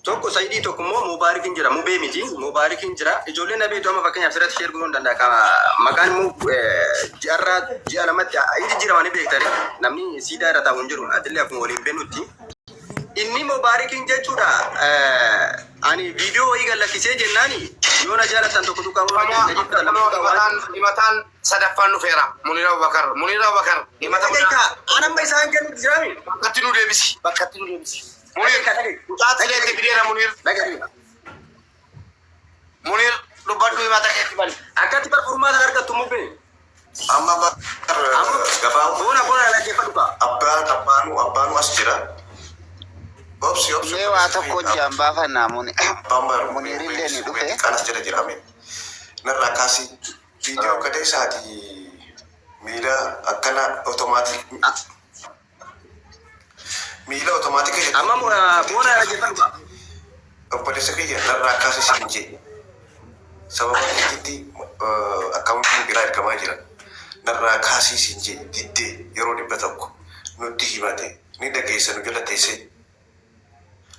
Tokko Sayidii, tokko immoo Mubaarikin jira. Mubee miti. Mubaarikin jira. Ijoolleen na beektu amma fakkeenyaaf sirratti share godhuu hin danda'a. Maqaan immoo ji'arraa ji'a lamatti hin jijjiiramanii beektani. Namni siidaa irra taa'u hin jiru. Atillee akkuma waliin beeknutti. Inni Mubaarikin jechuudha. Ani viidiyoo wayii gad lakkisee jennaani yoo na jaalattan tokko tuqaa waan jedhu lama tuqaa waan Himataan himataan sadaffaan dhufeera. Muniir Abubakar. Muniir Abubakar. Himata Dhagahi kaa an amma isaan kennutti jiraami. Bakkatti nu deebisi. Bakkatti nu deebisi. Dhagahi Muniir. kaa dhagahi. Mucaa Dhagahi sileetti fideera Muniir. dhagahi. Muniir dubbadhu himata keetti bani. Akkatti bar furmaata argattu mubee. Amma bar Amma gabaabumatti boona boona dhaggeeffadhu kaa. abbaan abbaanuu abbaanuu as jira. Obsi obsi Mee waa obboleessa tokko keenya hojjaan baafannaa muni abbaan bar muniirillee ni mubee dhufe. xiqqaan as jala jira mee. Narraa kaasii viidiyoo gadee isaati miila akkana otomaatik miila otomaatika Amma boona dhaggeeffadhu kaa. Obboleessa kiyya narraa kaasi siin jee sababa keetitti akkaawuntiin biraa ergamaa jira narraa kaasii siin jee diddee yeroo 100 nutti himate ni dhageessa nu jala teessee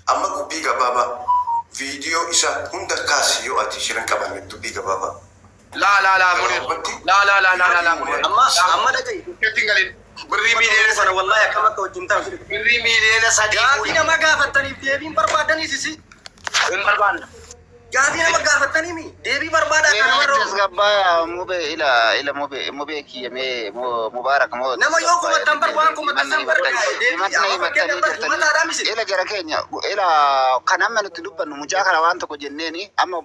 Amma dubbii gabaabaa video isa hunda kaasi yoo ati shira hin qabaanne dubbii gabaabaa. Laa laa laa Munir. Gabaabumatti Laa laa laa laa laa laa Munir. Amma amma dhagahi. Itti hin galin. Birrii Uummata Oromoo miiliyoona kana sadii. wallahi akkam akka wajjin ta'u si Birrii miiliyoona 3 Gaafii fuudhe. nama gaafattaniif deebiin barbaadaniis isi. Hin barbaanne. Gaafii nama gaafattanii mi deebii barbaadaa Mee kan namarra oolu. tasgabbaaya mube ila ila mube mube kiyya mee mubaarak moo Nama yoo tasgabbaaya komattan bar waan komattan himanna san bar himattanii deebii himanna amma himattanii fakkeenyaaf bar jirtanii himataadhaa misi. ila jara keenya ila kan amma nuti dubbannu mucaa kana waan tokko jenneeni amma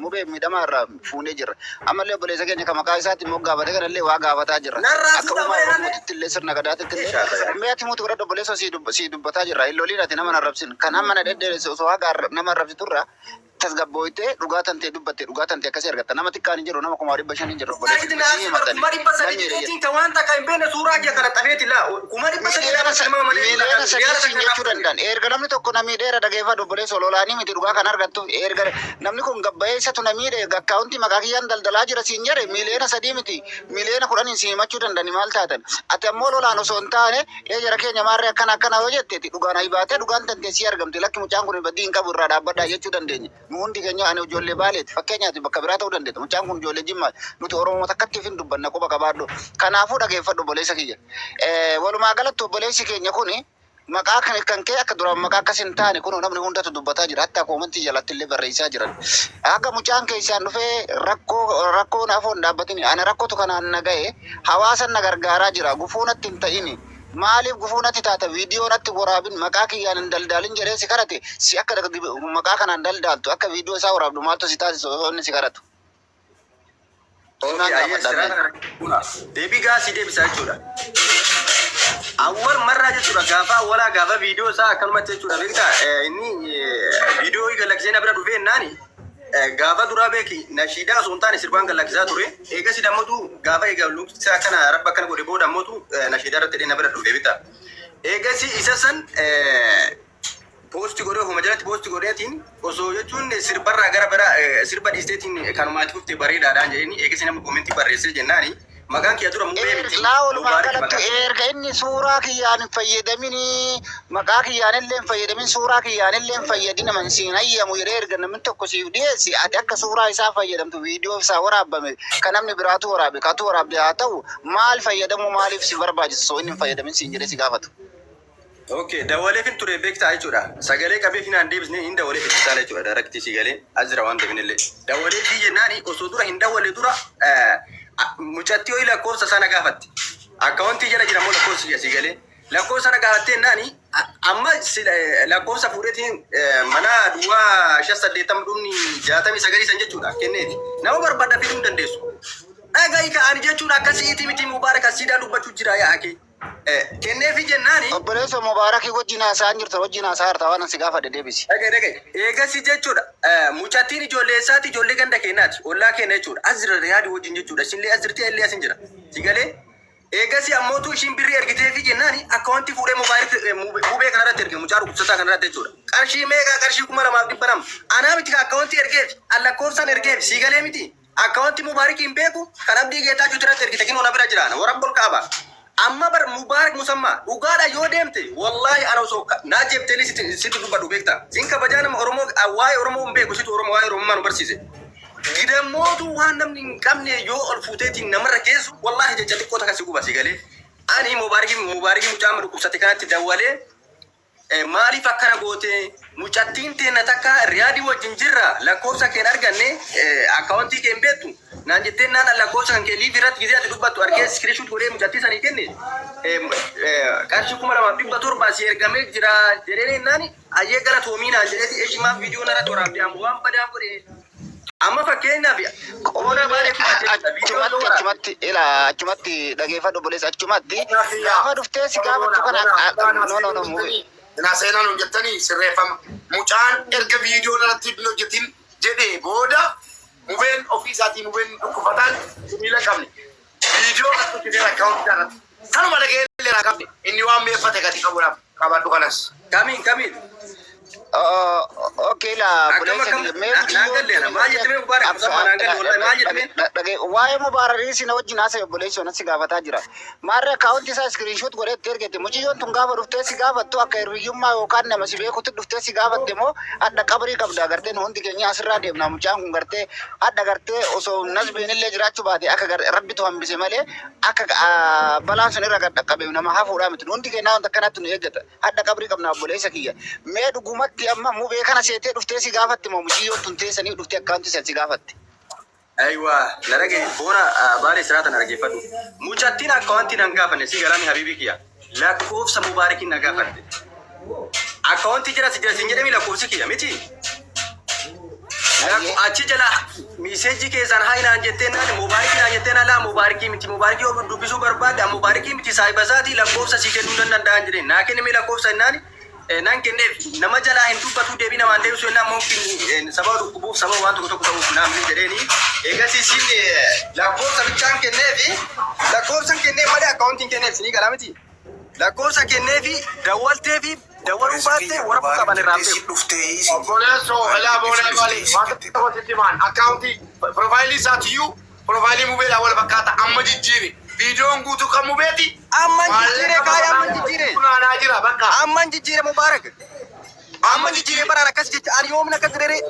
mube miidhamaa irraa fuunee jirra ammallee obboleessa keenya kan maqaa isaatti immoo gaafate kanallee waa gaafataa jirra Narraa akka fuudhaa uumaa malee namni. Oromootitti illee sirna gadaatitti illee mee ati mutu godhadhu obboleessa sii dubbataa jirra hin loliin ati nama hin arrabsin kan hamma na dhedheeresse osoo haga nama arrabsiturra tasgabbooytee dhugaa tantee dubbatte dhugaa tantee akkasii argatta nama xiqqaan hin jiru nama 500,000 hin jiru obboleessi Dhugaa kiyya si itti bar himatani 300,000 namni hiriya jedheetiin ka waan takka hin beekne suuraa kiyya kana xafeeti laa 300,000 miiliyoona lama tilmaama malee miiliyoona kan sadii riyaala siin takka jechuu danda'an erga namni tokko na miidheera dhageeffadhu obboleessa lolaanii miti dhugaa kan argattu erga namni kun gabbayeessatu na miidhe akkaawuntii maqaa kiyyaan daldalaa jira siin jedhe miiliyoona 3 miti miiliyoona 10n si himachuu danda'ani maal taatan ati ammoo lolaan osoo hin taane ee jara keenya maarree akkana akkana yoo jetteeti dhugaan ayi baatee dhugaan tantee sii argamte lakki mucaan kun badii hin qabu irraa dhaabbadhaa jechuu dandeenya. Nu hundi keenya ani ijoollee Baaleeti fakkeenyaati bakka biraa ta'uu dandeetta mucaan kun ijoollee Jimmaati nuti Oromoo takkatti hin dubbanna quba qabaadhu. Kanaafuu dhageeffadhu obboleessa kiyya. Walumaa galatti obboleessi keenya kuni maqaa kan kan kee akka duraan maqaa akkas hin taane kunoo namni hundatu dubbataa jira hatta koomantii jalatti illee barreessaa jiran. Akka mucaan keessaan dhufee rakkoo rakkoon afoon dhaabbatini ana rakkotu kanaan na ga'e hawaasan na gargaaraa jira gufuu natti hin ta'ini maaliif gufuu natti taata viidiyoo natti waraabin maqaa kiyyaan hin daldaalin jedhee si kadhate si akka maqaa kanaan daldaaltu akka viidiyoo isaa waraabdu maaltu si taasisa osoo inni si kadhatu. Okay, Himaan ayyee gaafadha siraa mee. kana buna. Deebii gaa si deebisa jechuudha. Awwal marraa jechuudha gaafa awwalaa gaafa viidiyoo isaa akkanumatti jechuudha beektaa inni viidiyoo gad lakkisee na bira dhufee naani gaafa duraa beeki nashiidaa osoo hin taane sirbaan gad lakkisaa ture eegasi dammotu gaafa eega luksaa kana rabba akkana godhe booda ammotu nashiidaa irratti hidhee na bira dhufe beektaa. Eegasi isa san Post godhee ofuma jalatti post godheetiin osoo jechuun sirbarraa gara bara sirba dhiisteetiin kanumaatti fufte bareedaadhaan jedheen eegasi namni koomentii barreessee jennaani maqaan kiyya dura mubee miti Laa walumaa Mubaarik galatti maqaan. erga inni suuraa kiyyaan hin fayyadamini maqaa kiyyaan illee hin fayyadamin suuraa kiyyaan illee hin fayyadin aman siin hayyamu jedhee erga namni tokko siif dhiyeesse ati akka suuraa isaa fayyadamtu viidiyoo isaa waraabame kan namni biraatu waraabe katu waraabde haa ta'u maal fayyadamuu maaliif si barbaachisa osoo inni hin fayyadamin siin jedhee si gaafatu. Ok dawaleefin ture bektaa jechuudha sagalee qabeefi naan deebisne hin dawaleef itti saala jechuudha direct si galee as jira waan ta'eef illee dawaleefii jennaani osoo dura hin dawalle dura mucattii hoyi lakkoofsa sana gaafatte akkaawuntii jala jira moo lakkoofsi si galee lakkoofsa sana gaafattee jennaani amma lakkoofsa fuudheetiin mana duwwaa 5 80 dhumni 69 san jechuudha kenneeti nama barbaadda fiduu hin dandeessu dhaga'i ka'ani jechuun akkasiiti miti mubaarak asiidhaan dubbachuu jira yaa'akee. Kenneefi jennaani. Obboleesso Mubaarakii wajjin haasa'aan jirta wajjin haasa'aa jirta waan an si gaafadhe deebisi. Dhaga'i dhaga'i. Eegasi jechuudha. Mucattiin ijoollee eessaati? Ijoollee ganda keenyaati. Ollaa keenya jechuudha. As jira Riyaadi wajjin jechuudha. Isinillee as jirti illee asin jira. Si galee? Eegasi ammootu ishiin birrii ergiteefi jennaani akkawanti fuudhee mobaayilii mubee kanarratti erge mucaa dhukkubsataa kanarratti jechuudha. Qarshii meeqa? Qarshii 2,200. Anaa miti ka akkawanti ergeefi. An lakkoofsaan ergeefi. Si galee miti? Akkawanti Mubaariki hin beeku kan Abdii Geetaachuu irratti ergite kinoo na bira jira ana warabbol kaaba. Amma bar Mubaarik Musammaa dhugaadha yoo deemte wallaahi ana osoo naa jeebteelii sitti sitti dubbadhu beekta. Sin kabajaa nama Oromoo Waa'ee Oromoo hin beeku, situ Oromoo waa'ee Oromummaa nu barsiise. Gidammootu waan namni hin qabne yoo ol fuuteetiin namarra keessu, wallaahi jecha xiqqoo takka si guba, si galee. Ani Mubaarikii mucaa amma dhukkubsate kanatti dawwalee, maaliif akkana goote? Mucattiin teenna takka Riyaadii wajjin jirra, lakkoofsa keen arganne, akkaawuntii kee hin beektu naan jettee, naan lakkoofsa kan kee live irratti gizee ati dubbattu argee screenshot godhee mucattii sanii kenne, qarshii 2700 si ergamee jira jedhee, naan ayyee galatoomii naan jedheeti. Eshi, maaf viidiyoo narratti waraabde? Amma waan badaa godhe? Amma fakkeenyaaf qoona baay'ee Achumatti, achumatti, ila achumatti dhageeffadhu obboleessa, achumatti gaafa dhuftee si gaafattu kana, no, no, no. Naa seenaan hojjettanii sirreeffama. Mucaan erga viidiyoo irratti hin hojjetin jedhee booda mubeen ofii isaatii, mubeen dhukkufataan miila qabne. Viidiyoo irratti hojjeteera akkaawuntii irratti. Sanuma dhaga'ee illee irraa qabne, inni waan mi'eeffate gadi qabuudhaaf qabadhu kanas. Kamiin, kamiin? Okay, la Akkam, akkam? Naan galle ana. Maal jette mee, Mubaarak? Musammaa naan galle, wallahi maal jette mee? Waa'ee Mubaararii si na wajjin haasa'e, obboleessi si gaafataa jira. Maarree akkaawuntii isaa screenshot godhee itti ergete. Mucayyoon tun gaafa dhuftee si gaafattu akka hiriyyummaa yookaan nama si beekutti dhuftee si gaafatte moo hadha qabrii qabda? Gartee nu hundi keenya asirraa deemna. Mucaan kun gartee hadha gartee osoo nasbiin illee jiraachuu baate, akka rabbitu hambise malee, akka balaan sun irra gad dhaqqabe nama hafuudhaa miti. Nu hundi keenya wanta akkanatti nu eeggata. Hadha qabrii qabna, obboleessa kiyya. Mee dhugumatti amma mubee kana seetee dhuftee si gaafatte moo mucayyoon tun teessanii dhuftee akkaawuntii san si gaafatte? Aywa, na dhagaye boona baalee siraata na dhaggeeffadhu. Mucattiin akkaawuntii nan gaafanne, si galaami habiibii kiyya. Lakkoofsa Mubaarakiin na gaafatte. Akkaawuntii jira si jira sin jedhemi, lakkoofsi kiyya miti. Achi jala message keessaan haa naan jettee, naan Mubaarikii naan jettee, naan laa Mubaarikii miti, Mubaarikii yoo dubbisuu barbaadde Mubaarikii miti, saahiba isaatii lakkoofsa si kennuu nan danda'an jedheen. Naa kennime lakkoofsa jennaan nan kenneef. Nama jalaa hin dubbatu, deebii namaan deebisu jennaan mumkin sababa dhukkubuuf, sababa waan tokko tokko ta'uuf naam hin jedheeni. Eegas isin lakkoofsa bichaan kenneefi, lakkoofsa kenneef malee akkaawuntiin kenneef sinii galaa miti. Lakkoofsa kenneefi dawwalteefi dawwaluu baatte warra qaban irraa beeku. Obboleessoo, elaa boonaa maali? Waan tokko sitti himaan, akkaawuntii piroofaayilii isaatiyyuu piroofaayilii mubeedhaan wal fakkaata, amma jijjiiri. Viidiyoon guutuu kan mubeeti. Amman jijjiire kaaya, amman jijjiire. Funaanaa jira bakka. Amman jijjiire, Mubaarak. Amman jijjiire baraan akkas jecha ani yoomna akkas jedhee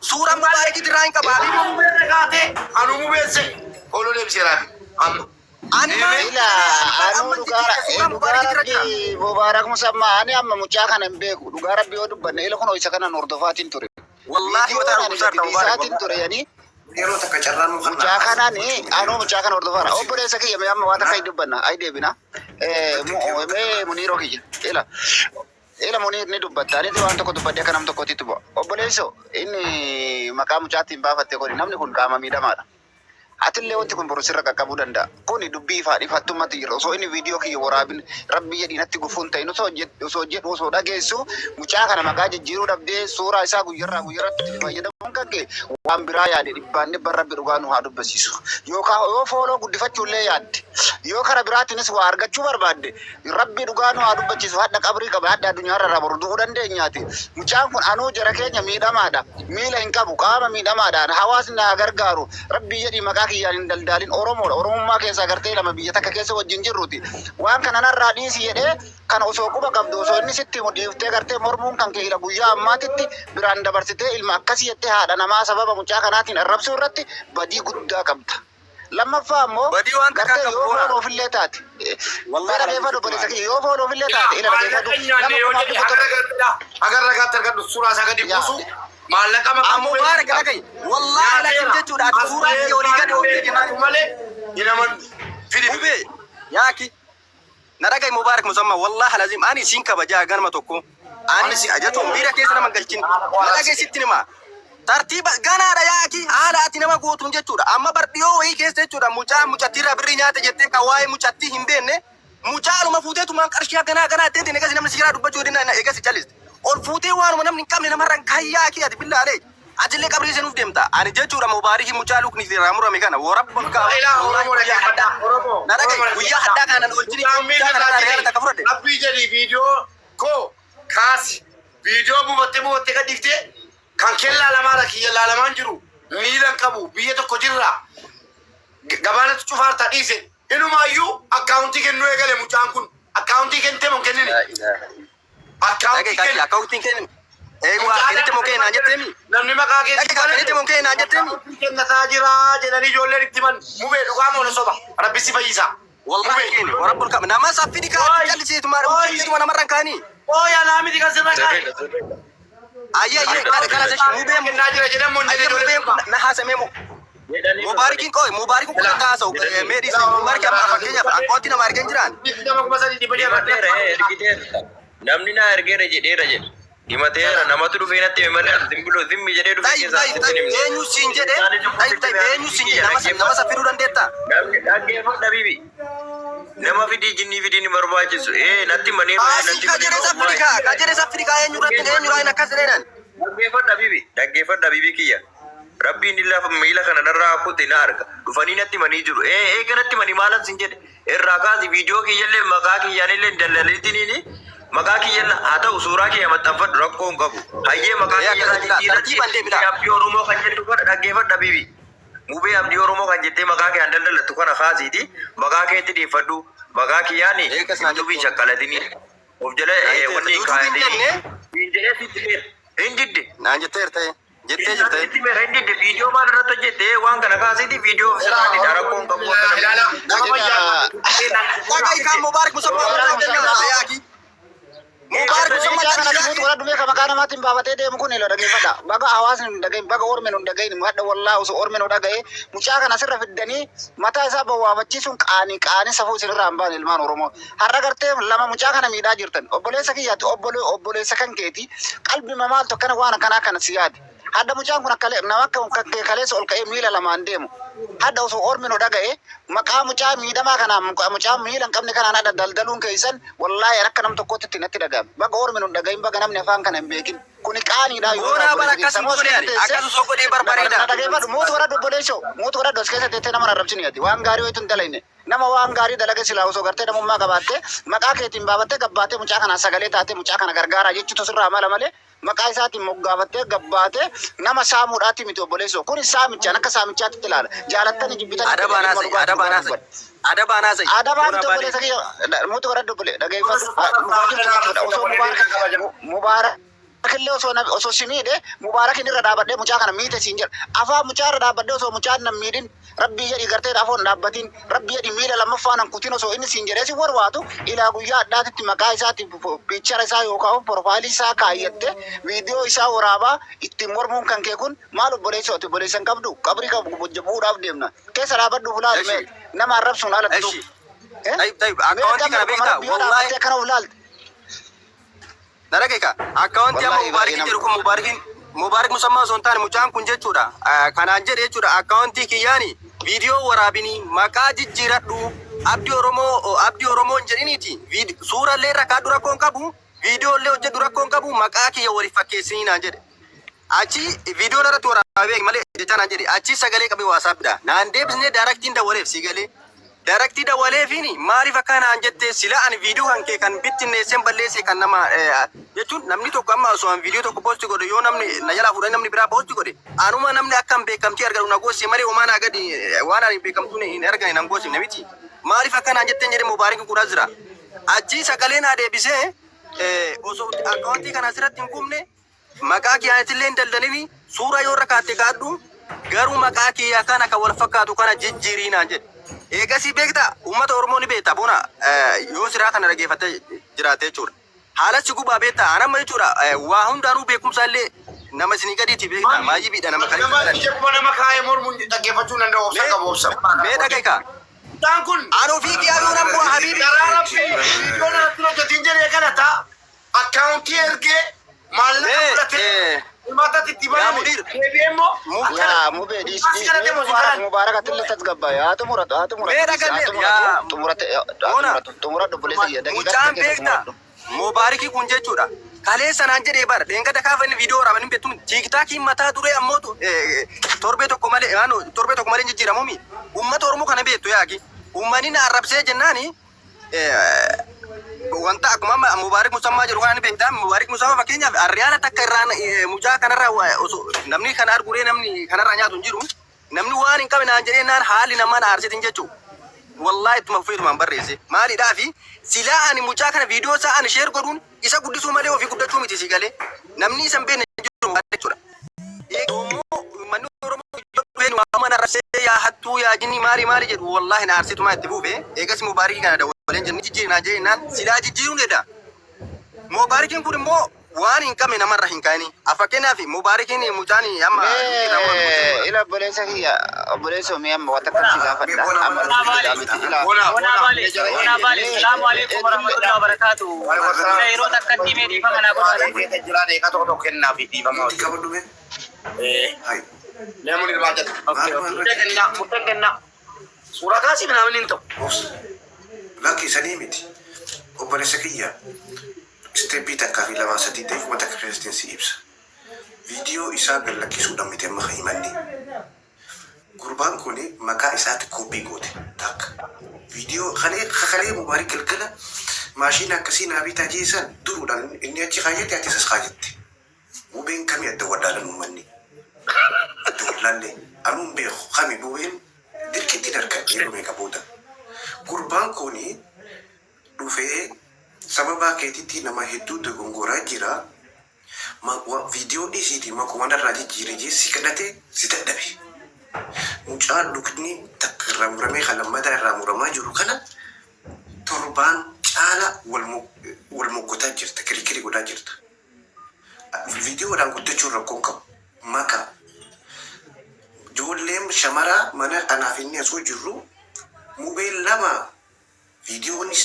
suuraa Mubaarakii irraa hin qaba. Ani mubeerra kaatee anu mubeesse oloo deebiseeraafi amma. Ani maal Ila anuu amman dhugaa jijjiire, suuraa dhugaa Mubaarakii irra jira. Rabbi, Mubaarak Musammaa, ani amma mucaa kana hin beeku. Dhugaa Rabbi yoo dubbanne, ila kunoo isa kanan hordofaatiin ture. Wallaahi mataa Viidiyoon ani dhukkubsaarta, gadi Mubaarak. dhiisaatiin ture yani Yeroo takka carraan nu mucaa kanaan, anuu mucaa kana hordofaara. Obboleessa kiyya, mee amma waan takka hin dubbanna. Ay deebina. Mee Muniiroo kiyya. Ila. Ila Muniir ni dubbatta. Anis waan tokko dubbadde akka nam tokkotti bu'a. Obboleessoo, inni maqaa mucaattiin baafatte kuni, namni kun qaama miidhamaadha. Atillee wanti kun boru sirra qaqqabuu danda'a. Kuni dubbii ifaan ifattummaatti jira. Osoo inni viidiyoo kiyya waraabin, Rabbi jedhii natti gufuun ta'in, osoo jedhu, osoo dhageessu, mucaa kana maqaa jijjiiruu dhabdee suuraa isaa guyyarraa guyyarratti itti fayyadamuun kan kee waan biraa yaade, dhibbaan dhibban Rabbi dhugaa nu haa dubbisiisu. Yookaan yoo follow guddifachuullee yaadde, yoo kara biraatiinis waa argachuu barbaadde, Rabbi dhugaa nu haa dubbachiisu. Hadha qabrii qaba, hadha addunyaarra irraa boru du'uu dandeenyaati. Mucaan kun anuu jara keenya miidhamaadha. Miila hin qabu, qaama miidhamaadha. Hawaasni na haa gargaaru. Rabbi jedhii maqaa kiyyaan hin daldaalin. Oromoodha. Oromummaa keessaa gartee lama biyya takka keessa wajjin jirruti. Waan kana narraa dhiisi jedhee kan osoo quba qabdu, osoo inni sitti himu dhiiftee gartee mormuun kan kee, ila guyyaa ammaatitti biraan dabarsitee ilma akkasii jettee haadha namaa sababa mucaa kanaatiin arrabsuu irratti badii guddaa qabda. Lammaffaa ammoo Badii waan takkaa gartee qabu yoo boona. foon ofillee taate, Wallahi mee dhageeffadhu obboleessa kiyya, yoo foon ofillee taate, ila Maallaqa dhageeffadhu, nyaanne nama yoo kumaaf jedhe dhibba haga torba ragaatti haga ragaatti argadhu suuraa isaa gadi Yaa. buusu maallaqa maqaa Mubaarak, dhagahi. Wallahi lakin jechuudha, ati suuraa kiyya olii gadi oofte jennaan. Malee hin amannu. Fidi. Mubee yaaki na dhagahi, Mubaarak Musammaa, wallahi lazim ani siin kabajaa ganama tokko ani si jechuun miira keessa nama hin galchin, na dhagahi, sitti hima. Tartiiba ganaadha yaaki, haala ati nama gootuun jechuudha. Amma bar dhiyoo wayii keessa jechuudha, mucaa mucattiirraa birrii nyaate jettee, kan waa'ee mucattii hin beekne mucaaluma fuuteetumaan qarshii ganaa ganaa ittiin eegasi namni si jalaa dubbachuu dinna eegasi calliste ol fuutee waanuma namni hin qabne namarra kayyaa kee. Ati billaa alee atillee qabrii seenuuf deemta. Ani jechuudha, Mubaarikii mucaa lukni irraa murame kana warabba. Ilaa Oromoo dhaggeeffadhaa. Oromoo. Na dhagahi, guyyaa haddaa kana nan oolchini, mucaa kana irraa riyaala takka fudhadhe. Rabbii jedhii viidiyoo koo kaasi. Viidiyoo buufattee buufattee gad dhiiftee kan kee laalamaadha, kiyya laalamaan jiru, miila hin qabu, biyya tokko jirra. Gabaanatti cufaarta dhiise. Inumaayyuu akkaawuntii kennuu eegale mucaan kun. Akkaawuntii kentee moo hin kennine? Akkaawuntii Dhagahi, kenni. Akkaawuntiin kennin. Eewwa kennite moo kenne naan jetteemi? Namni maqaa keetti Dhaqi kaa kennite moo kenne naan jetteemi? Kennataa jira jedhanii ijoolleen itti himan. Mubee dhugaa moo na soba? Rabbi si fayyisa. Wallahi kenne warabbul ka'aba nama saffidi kaa callisiituma callisiituma namarraan kaanii. Ooya naa miti kan sirra kaa'e. Ayyee ayyee kana kana seshi mubee Kennaa jira jedhan moo hin ayyee jedhe mubee ijoolleen. na haasamee moo. Mubaarikiin qoy mubaarikiin kun akka haasa'u mee dhiise mubaarikii amma fakkeenyaaf akkaawwantii nama argeen jiraan. Nama kuma sadii dhibba jaha Himateera ergiteera. Namni naa ergeera jedheera jedhe. Himateera namatu dhufee natti hime malee zimbiloo zimmi jedhee dhufee Tayyib keessaa tayyib sitti tayyib himne. eenyu siin jedhe tayyib tayyib eenyu siin jedhe nama nama saffiduu dandeetta. Namni dhaggeeffadha bibi. Nama fidii jinnii fidiin hin barbaachisu. Ee natti himaniiru ee Asii natti ka jedhe himaniiru. saffidi kaa ka jedhe saffidi kaa eenyu irratti eenyu raayin akkas jedheen. Dhaggeeffadha bibi. Dhaggeeffadha bibi kiyya. Rabbiin illa miila kana narraa kute na arga. Dhufanii natti himanii jiru. Ee eega natti himanii maalan sin jedhe. Irraa kaasi viidiyoo kiyyallee maqaa kiyyaanillee daldalitiniini maqaa kiyyalla haa ta'u suuraa kiyya maxxanfadhu rakkoo hin qabu. Hayyee maqaa Ee kiyya akkas jedha tartiibaan deemi laa. Abdii Oromoo kan jettu kana dhaggeeffadha bibi. Mubee Abdii Oromoo kan jettee maqaa kee an daldalattu kana kaasiiti maqaa keetti dhiiffadhu. Maqaa kiyyaani Ee akkas naan yuutuubiin jettu. shaqqalatini. Of jala Naan jetteerta wanni hin yuutuubiin kaayatini. jenne Siin jedhee sitti meera. Hin didde. naan jetteerta jettee jirta. Sitti meera hin didde. Viidiyoo maal irratti hojjette waan kana kaasiiti viidiyoo of sirraa rakkoo hin qabu akka namni. Ilaala nama fayyaa. Dhaqai kaa mubaarik musammaa Mubaarak mucaa musammaa. danda'a yaaki. Mubaarik musammaa Mucaa kana callisii mutu yaaki. godhadhu beeka maqaa namaatiin baafatee deemu kun ila dhageeffadha. Baga hawaasni nu dhagahin, baga ormi nu dhagahin, hadha wallaa osoo ormi nu dhagahe mucaa kana asirra fiddanii mataa isaa bowwaafachiisuun qaanii qaanii safuu isinirraa hin baane ilmaan Oromoo. Har'a gartee lama mucaa kana miidhaa jirtan. Obboleessa kiyyaati obboleessa kan keeti qalbima maaltu akkana waan akkanaa kana si yaade. Hadha mucaan kun akka nama akka kan kee kaleessa ol ka'ee miila lamaan deemu. Hadha osoo ormi nu dhaga'e maqaa mucaa miidhamaa kanaan mucaa miila hin qabne kanaan hadha daldaluun keessan wallaahi an akka nam tokkootti itti natti dhaga'ame. Baga ormi nu hin dhaga'in baga namni afaan kana hin beekin. Kuni qaaniidha yoo Boonaa bara obboleessa akkas hin sammuu as goone keessa ani teessee akkas osoo godhee barbareeda. na dhageeffadhu muutu godhadhu obboleessoo muutu godhadhu as keessa teessee nama arrabsini ati waan gaarii wayitu hin dalayne. Nama waan gaarii dalage silaa osoo gartee namummaa qabaattee maqaa keetiin baafattee gabbaatee mucaa kanaan sagalee taatee mucaa kana gargaaraa jechuutu sirraa mala malee maqaa isaatiin moggaafattee gabbaatee nama saamuudhaati miti obboleessoo. Kuni saamichaan akka saamichaatti ilaala. Jaalattanii jibbitanii Adabaan ilma haasa'e dhugaatiin adabaan dhugaa haasa'e dubbadha. adabaan haasa'e Adabaa boonaa miti baanee. obboleessa kiyya mutu godhadhu obbole dhageeffadhu. Dhugaa jirtu jechuudha. Osoo mubaarak illee osoo osoo si miidhe mubaarakin irra dhaabadhee mucaa kana miite siin jedha. Afaan mucaa irra dhaabbadhee osoo mucaan nan miidhin rabbii jedhi gartee afoon dhaabbatin rabbii jedhi miila lammaffaa nan kutin osoo inni siin jedhee si warwaatu ilaa guyyaa addaatitti maqaa isaatti piichara isaa yookaan profaayilii isaa kaayyatte viidiyoo isaa waraabaa ittiin mormuun kan kee kun maal obboleessa ati obboleessa hin qabdu qabrii qabu bu'uudhaaf deemna. Keessa dhaabadhu fulaali mee Eshi nama arrabsuun alattu. eshi tayyib tayyib akkaawwantii kana beektaa Rabbii yoo wallaahi dhaabbattee akkana of laalte. Na dhaga'i kaa. Akkaawwantii amma Wallahi baay'ee Mubaarikiin nama jedhu kun Mubaarikiin Mubaarik Musammaa osoo hin taane mucaan kun jechuudha. Kanaan jedhe jechuudha akkaawwantii kiyyaani viidiyoo waraabinii maqaa jijjiiradhu Abdii Oromoo Abdii Oromoo hin jedhiniiti. Suura illee irra kaadhu rakkoo hin qabu viidiyoo illee hojjedhu rakkoo hin qabu maqaa kiyya waliif fakkeessinii naan jedhe. Achi viidiyoo irratti waraabee malee jechaa naan jedhe achi sagalee qabee waasaapidha. Naan deebisnee daaraktiin dawwaleef sii galee. Daaraktii dawwaleefiin maaliif akka naan jette sila ani viidiyoo kan kee kan bittinneesseen balleesse kan nama jechuun namni tokko amma osoo an viidiyoo tokko poosti godhe yoo namni na jalaa fuudhanii namni biraa poosti godhe anuma namni akka hin beekamtii argatu na goosse malee homaa naa gadi waan ani beekamtuun hin argane nan goosifne miti. Maaliif akka naan jetteen jedhe Mubaarikin kun as jira. Achi sagalee naa deebisee osoo akkaawwantii kana asirratti hin gubne Maqaa kiyyaanittillee hin daldalini, suuraa yoo irra kaatte kaadhu, garuu maqaa kiyya kana kan wal fakkaatu kana jijjiirii naan jedhe. Eegasii beektaa uummata Oromoo ni beekta bona yoo siraa kana dhageeffattee jiraatte jechuudha. Haala si gubaa beektaa an amma jechuudha waa hundaanuu beekumsa illee nama isinii gadiiti beektaa maayyibiidha nama Nama kaleessa ija kuma nama kaayee mormuun dhaggeeffachuu hin danda'u obsa Mee qabu obsa. mee dhaga'i kaa. Mucaan kun An ofii kiyyaa yoo nan bu'a habiibi. karaa rabbii viidiyoon irratti hojjetiin jedhee kana ta'a. Akkaawuntii ergee maallaqa Mee fudhatee himata itti yaa baname mudiir deebi'ee immoo mu akkana Yaa mubee dhiis as kana mee deemu si mubaarak karan. mubaarak atillee tasgabbaa'e haa xumuratu haa xumuratu mee dhiisi haa dhagalle xumuratu yaa xumurate haa boona xumuratu xumuradhu obboleessa kiyya daqiiqaa mucaan kudhan keessa beekta xumuradhu. Mubaarikii kun jechuudha. Kaleessa naan jedhee bara dheengadda kaafa inni viidiyoo waraaban hin beektu tiiktaakiin mataa duree ammoo torbee tokko malee naannoo torbee tokko malee hin jijjiiramumi. Uummata Oromoo kana beektu yaaki. Uummanni na arrabsee jennaani wanta akkuma amma Mubaarik Musammaa jedhu kana ni beektaa. Mubaarik Musammaa fakkeenyaaf arriyaala takka irraan mucaa kanarraa osoo namni kana arguree namni kanarraa nyaatu hin jiru. Namni waan hin qabne naan jedhee naan haalli namaa na aarsitin jechuudha. Wallaahi ittuma fufeetumaan barreesse. Maalidhaafi silaa ani mucaa kana viidiyoo isaa ani share godhuun isa guddisuu malee ofii guddachuu miti si galee. Namni isa hin beekne hin jiru jechuudha. Egaa immoo uummanni Oromoo dhufeen waa mana arrabsee yaa hattuu yaa jinni maali maali jedhu wallaahi na aarseetumaa itti fufe. Eegas Mubaarikii kana dawwaleen jenni jijjiirinaa jennaan silaa jijjiiruun eda. Mubaarikiin kun immoo waan hin qabne namarra hin kaa'ini. Fakkeenyaaf Mubaarikiin mucaan amma lukti irraa murame kun Mee jechuudha. ila obboleessa kiyya obboleessoo mee amma wanta akkas si gaafadha Bona amma bona nuti Bonaa jedhaa Baale, miti ila Bona Bonaa bona. Baale, Bonaa Baale, mee salaamu alaikum heddullee warahmatullahi wabarakatuh. Ila yeroo takkatti mee dhiifama naa godhaadha. Eegee jira deeqa tokko tokko kennaa fi dhiifama Nuti hojii. qabadhu mee? Hai. Namni irraa jedha. Okay, Maal okay. maal Murtee kennaa murteen kennaa. Suuraa kaasii namni hin ta'u. Obsa. Lakki sanii miti. Obboleessa kiyya step takkaa fi lamaa sadii daqiiquma takka keessatti si ibsa. Viidiyoo isaa gad lakkisuudhaan miti amma kan himanni. Gurbaan kun maqaa isaatti copy goote takka. Viidiyoo kalee kalee Mubaarik galgala maashiina akkasii naa bitaa jee san duruudhaan inni achi kaayyate ati isas kaayatte. Mubeen kami adda wallaalan uummanni. Adda wallaalle anuu hin beeku kami mubeen dirqitti darkan yeroo meeqa booda. Gurbaan kun dhufee sababaa keetitti nama hedduu dogongoraa jira. Viidiyoo dhiisiitii maquma narraa jijjiiri jee si kadhate si dadhabe. Mucaa lukni takka irraa muramee kan lammataa irraa muramaa jiru kana torbaan caala wal moggotaa jirta, kirikiri godhaa jirta. Viidiyoodhaan guddachuun rakkoon qabu. Maqaa. Ijoolleen shamaraa mana anaaf inni asoo jirru mubeen lama viidiyoonis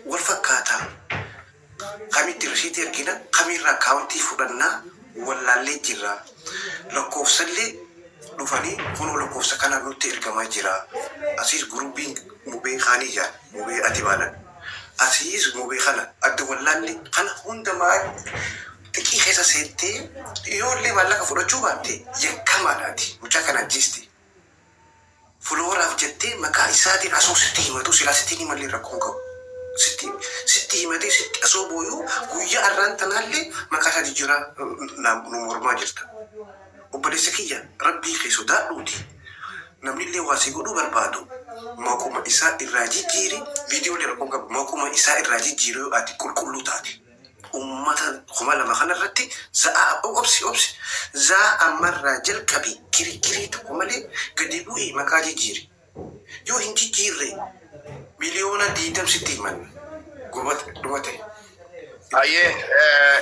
wal fakkaataa. Kamitti risiitii ergina, kamirraa akkaawuntii fudhannaa wallaallee jirra. Lakkoofsallee dhufanii kunoo lakkoofsa kana nutti ergamaa jira. Asiis groupiin mubee kaanii jira, mubee ati baalan. Asiis mubee kana adda wallaalle kana hunda maal xiqqii keessa seentee yoollee maallaqa fudhachuu baatte yakkamaadhaati. Mucaa kana ajjeeste. Followeraaf jettee maqaa isaatiin asoo sitti himatu silaa sitti himallee rakkoon qabu. Sitti himatee sitti asoo booyuu guyyaa arraan tanaallee maqaa isaa jijjiiraa nu mormaa jirta. Obboleessa kiyya rabbii kee sodaadhuuti. Namni illee waa si godhuu barbaadu maquma isaa irraa jijjiiri viidiyoolee rakkoon qabu maquma isaa irraa jijjiiri yoo ati qulqulluu taate. Uummata 2000 kanarratti za'aa obsi obsi zaa ammarraa jalqabi kirikkirii tokko malee gadi bu'ii maqaa jijjiiri. Yoo hin jijjiirre 20 miliyoona sitti himanna. Gubate dhumate. Ayyee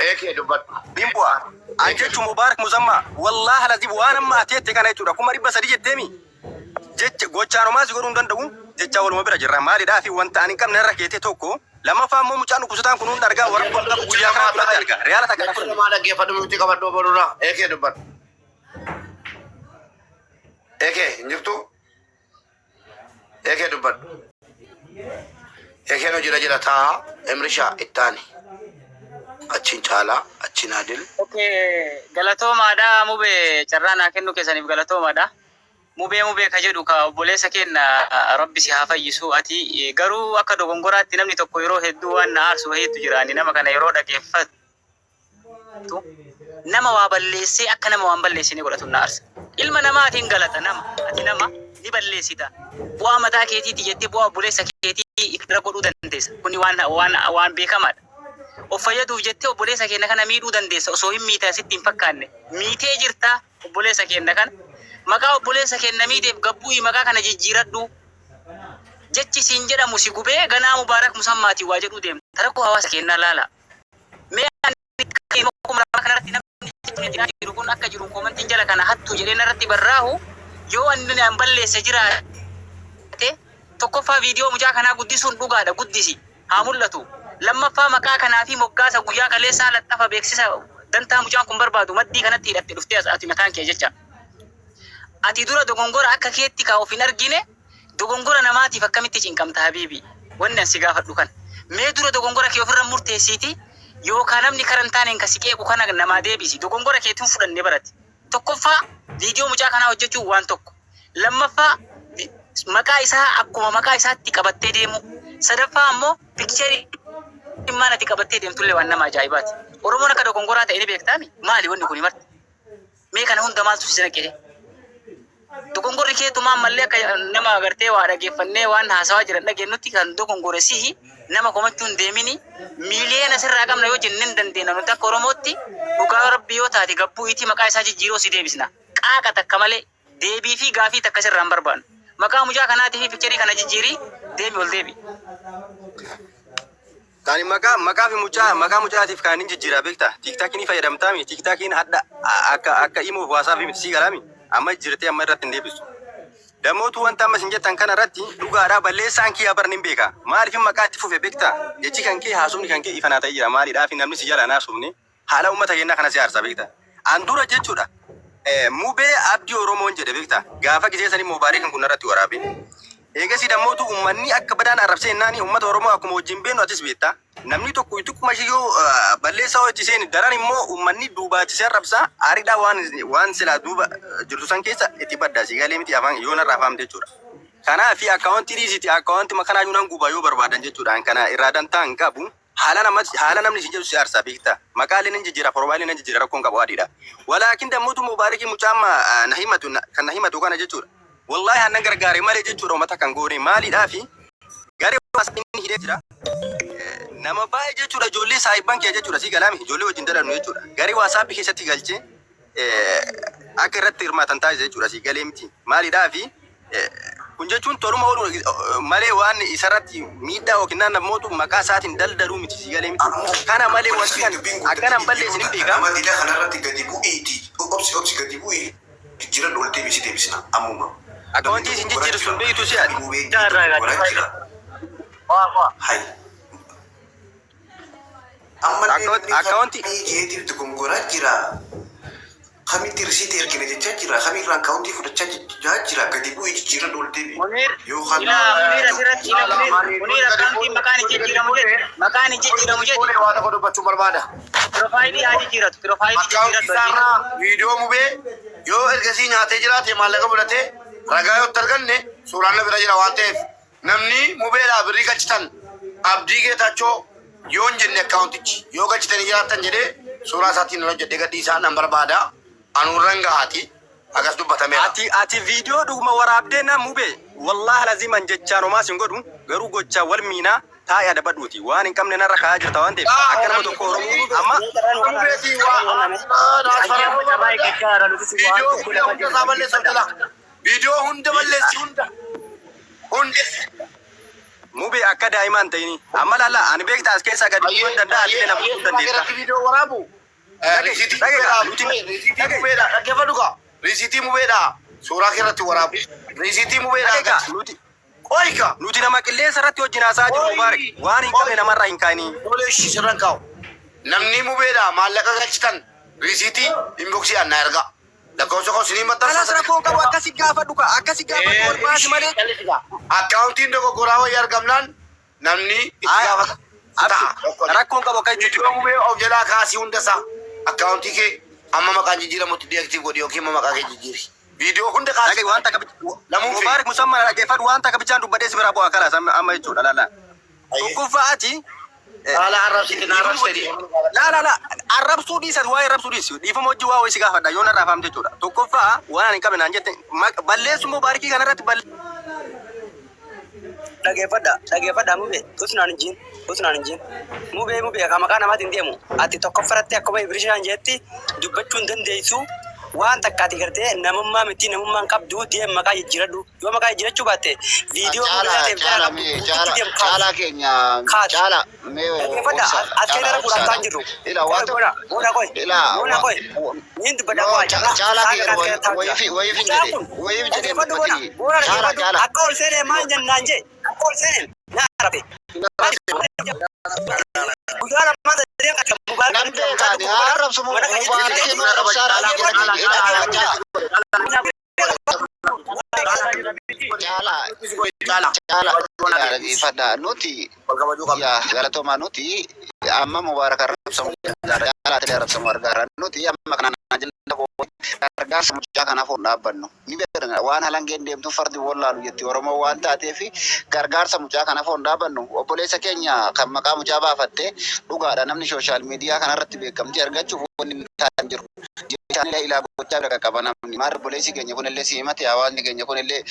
eekee dubbadhu. Hin bu'a. An jechuun Mubaarak Musammaa wallaahi lazim waan amma ati jette kana jechuudha 300,000 jetteemi jecha gochaanumaa si godhuu hin danda'u jecha waluma bira jirra maalidhaa fi wanta ani hin qabne irra keete tokko lammaffaa immoo mucaan dhukkubsataan kun hunda argaa warra kun qabu guyyaa kana duratti argaa reyaala takka na Jecha fudhanne. namaa dhaggeeffadhu nuti qabadhu obolurraa eekee dubbadhu. Eekee hin jirtu? Eekee dubbadhu. Eekeen hojii jira taa Emrishaa ittaani. Achiin caalaa achiin adil. Okay, galatoomaadha mubee carraa naa kennu keessaniif galatoomaadha. Mubee mubee ka jedhu ka obboleessa keenya rabbi si haa fayyisu ati garuu akka dogongoraatti namni tokko yeroo hedduu waan na aarsu wayiitu jira ani nama kana yeroo dhageeffatu nama waa balleessee akka nama waan balleessine godhatu na aarsa. Ilma namaatiin galata nama ati nama ni balleessita bu'aa mataa keetiiti jettee bu'aa obboleessa keetii irra godhuu dandeessa kuni waan beekamaadha. Of fayyaduuf jettee obboleessa keenya kana miidhuu dandeessa osoo hin miitaa sitti hin fakkaanne miitee jirta obboleessa keenya kana maqaa obboleessa keenya miiteef gabbu'ii maqaa kana jijjiiradhu jechi siin jedhamu si gubee ganaa Mubaarak Musammaatiin waa jedhuu deemta rakkoo hawaasa keenyaa laala. Mee ani 2000 kanarratti namni jechuun jiru kun akka jiru commentiin jala kana hattuu jedhee narratti barraahu yoo ani an balleesse jiraate tokkoffaa viidiyoo mucaa kanaa guddisuun dhugaadha guddisi haa mul'atu. Lammaffaa maqaa kanaa fi moggaasa guyyaa kaleessaa laxxafa beeksisa dantaa mucaan kun barbaadu maddii kanatti hidhatte dhuftee as ati mataan kee jecha. Ati dura dogongora akka keetti ka of hin argine dogongora namaatiif akkamitti cinqamta habiibi wanni an si gaafadhu kana. Mee dura dogongora kee ofirra murteessiiti yookaan namni kara hin taaneen ka si qeequ kana namaa deebisi dogongora keetiin fudhanne barate. Tokkoffaa viidiyoo mucaa kanaa hojjechuun waan tokko. Lammaffaa maqaa isaa akkuma maqaa isaatti qabattee deemu. Sadaffaa ammoo picture maan ati qabattee deemtullee waan nama ajaa'ibaati. Oromoon akka dogongoraa ta'e ni beektaami? Maali wanni kuni marti? Mee kana hunda maaltu si naqe? Dogongorri keetumaa ammallee akka nama agartee waa dhageeffannee waan haasawaa jiran dhageenyutti kan dogongore sihi nama komachuu hin deemini. Miiliyoona sirraa qabna yoo jenne hin dandeenya nuti akka Oromootti dhugaa Rabbii yoo taate gabbuu itii maqaa isaa jijjiiroo si deebisna. Qaaqa takka malee deebii fi gaafii takka sirraa hin barbaannu. Maqaa mucaa kanaatii fi picture kana jijjiirii deemi ol deebi. Kan maqaa fi mucaa maqaa mucaatiif kan inni jijjiiraa beektaa? TikTokii ni fayyadamtaa mi? TikTokiin hadha akka imoof WhatsAppii miti sii galaami? Amma jijjiirtee amma irratti hin deebistu. Damootu wanta amma isin jettan kana irratti dhugaadhaa balleessaan kiyyaa bar nin beeka. Maaliif maqaa itti fufe beektaa? Jechi kan kee haasofni kan kee ifanaa ta'ee jira. Maaliidhaaf namni si jalaa naasofne haala uummata keenyaa kana si aarsa beektaa? An dura jechuudha. Mubee Abdii Oromoon jedhe beektaa? Gaafa gisee sanii moobaarii kan kun irratti waraabe. Eegasii dammootu uummanni akka badaan arrabsee jennaani uummata Oromoo akkuma wajjin beeknu atis beektaa. Namni tokko xiqquma ishee yoo balleessaa hojii seeni daran immoo uummanni duubaatti si arrabsaa aariidhaa waan silaa duuba jirtu san keessa itti baddaa si galee miti afaan yoo narraa faamte jechuudha. Kanaaf akkaawuntii dhiisiti akkaawuntii makanaa yuunan gubaa yoo barbaadan jechuudha. Kana irraa dantaa hin qabu. Haala nama haala namni isin jedhu si aarsaa beektaa. Maqaalee nan jijjiira profileii nan jijjiira rakkoon qabu adiidha. Walaakin dammootu Mubaarikii mucaa amma na himatu kan na himatu kana jechuudha. Wallaahi aannan gargaare malee jechuudha uummata kan goone maaliidhaafi garee hawaasa inni hidhee jira. Nama baay'ee jechuudha ijoollee saayibban kee jechuudha si galaami ijoollee wajjin dalannu jechuudha. Garee WhatsAppii keessatti galchee akka irratti hirmaatan taasisa jechuudha si galee miti. Maaliidhaafi kun jechuun toluma oolu malee waan isarratti miidhaa yookiin namoota maqaa isaatiin daldaluu miti si galee miti. Kana malee wanti kan akkana hin balleessin hin beekaa. Nama dila kanarratti gadi bu'iiti. Obsi obsi gadi bu'ii. Jijjiiran ol deebisi deebisna ammuma. Akkaawuntii isin jijjiiru sun beektu si ati. Jira. Hay. Ammallee jeetiif dogongoraa jira. Kamitti risiitii ergina jechaa jira. Kamirraa akkaawuntii fudhachaa jira. Gadi bu'ii jijjiiran ol deebi. Munir, Yookaan ilaa Munir asirratti ila Munir, Munir akkaawuntiin maqaan hin jijjiiramu jedhe, maqaan hin jijjiiramu jedhe. Waa tokko dubbachuu barbaada. Profileii haa jijjiiratu, profileii Akkaawuntii jijjiiratu. isaarraa viidiyoo mubee yoo ergasii nyaatee jiraate maallaqa fudhatee ragaa yoo itti arganne suuraan na bira jira waan ta'eef namni mubeedhaa birrii galchitan Abdii Geetaachoo yoo hin jenne akkaawuntichi yoo galchitanii jiraattan jedhee suuraa isaatiin hojjedhee gadhiisaa nan barbaada. Anuurran gahaati akkas dubbatameera. Ati viidiyoo dhuguma waraabdee na mube wallahi laziman jechaan homaa sin godhu garuu gochaa wal miinaa taa'ee adabadhuuti waan hin qabne narra kaa'aa jirta waan ta'eef akka nama tokko Oromoo amma Mubeetii waa viidiyoo hunda hunda isaa balleessu jala. Viidiyoo hunda balleessi hunda. Hunda. Mube akka daa'imaa hin ta'ini amma laala ani beektaa as keessaa gadi bu'uu hin danda'a ati na bu'uu dandeetta. Irratti viidiyoo waraabu. Risiitii mubeedhaa. Risiitii mubeedhaa. Dhaggeeffadhu kaa. Risiitii mubeedhaa. Suuraa kee irratti waraabu. Risiitii mubeedhaa. Dhageekaa nuti Qoyka. Nuti nama qilleensa irratti wajjin haasaa jiru Mubaarak waan hin qabne namarraa hin kaa'ini. Tolee ishii sirran kaa'u. Namni mubeedhaa maallaqa galchitan risiitii inboxii annaa ergaa. Lakkoofsa koo isinii maxxansa. Kanas rakkoo qabu akkasi gaafadhu ka akkasi gaafadhu ol baasi malee. Akkaawuntiin dogoggoraa wayii argamnaan namni itti gaafata. Ta'a. Rakkoon qabu akka jechuudha. Viidiyoo mubee of jalaa kaasii hunda isaa akkaawuntii kee amma maqaan jijjiiramutti deactive godhi yookiin amma maqaa kee jijjiiri. Viidiyoo hunda kaasii. Dhagahi waan takka Namuu fi. Mubaarak musamman dhaggeeffadhu waan takka bichaan dubbadhee si biraa bu'aa kalaas amma jechuudha laala. Tokkoffaa ati Haala arrabsite na arrabsite. Laa laa laa arrabsuu dhiisat waa'ee arrabsuu dhiisi dhiifama hojii waa wayii si gaafadha yoo narraa faamte jechuudha. Tokkoffaa waan ani hin qabne naan jette balleessu Mubaarikii kanarratti Dhageeffadha, dhageeffadha mube, usnaan hin jiin, usnaan hin jiin. Mubee mubee kan maqaa namaatiin deemu. Ati tokkoffaratti akkuma Ibrishaan jeetti dubbachuu hin dandeessu. Waan takka ati gartee namummaa miti namummaan qabdu deem maqaa jijjiiradhu. Yoo maqaa jijjiirachuu baatte viidiyoo Caalaa mubee ta'eef jala caalaa qabdu mee guututti caalaa deem kaas. caalaa keenya Kaas. caalaa mee Dhaggeeffadha obsa as caalaa keessa rafuudhaaf obsaadha. ta'an jirru. Ila Qoy waan boona boona qoy ila boona qoy. Niin dubbadha no qoy carraa caalaa saaga kiyya kaas keessa ta'an jira. wayiif wayiif hin Mucaan jedhe kun wayiif jedhe dhaggeeffadhu boona dubbatini boona caalaa dhaggeeffadhu caalaa. akka ol seenee maal jennaan jee akka ol seeneen na arabe. Guyyaa lamaa sadeen kan mubaarak Nan beekaani haa arrabsu mana kan Mubaaraki nu arrabsaadhaa jedhanii ila caalaa Caalaa. caalaa ila dhaggeeffadha nuti Wal kabajuu qabna. yaa galatoomaa nuti amma Mubaarak arrabsamu caalaa. Caalaatti arrabsamu argaara. Nuti amma kanaan ajanda gargaarsa mucaa kanaaf hin dhaabbannu. Ni beekna, waan halangeen deemtu fardi wallaalu jetti Oromoo waan taateef, gargaarsa mucaa kanaaf hin dhaabbannu. Obboleessa keenya kan maqaa mucaa baafatte, dhugaadha, namni social media kanarratti beekamtii argachuuf wanni hin taane jiru. Jechaan ilaa gochaa bira qaqqaba namni. Maal, obboleessi keenya kunillee si himate, hawaasni keenya kunillee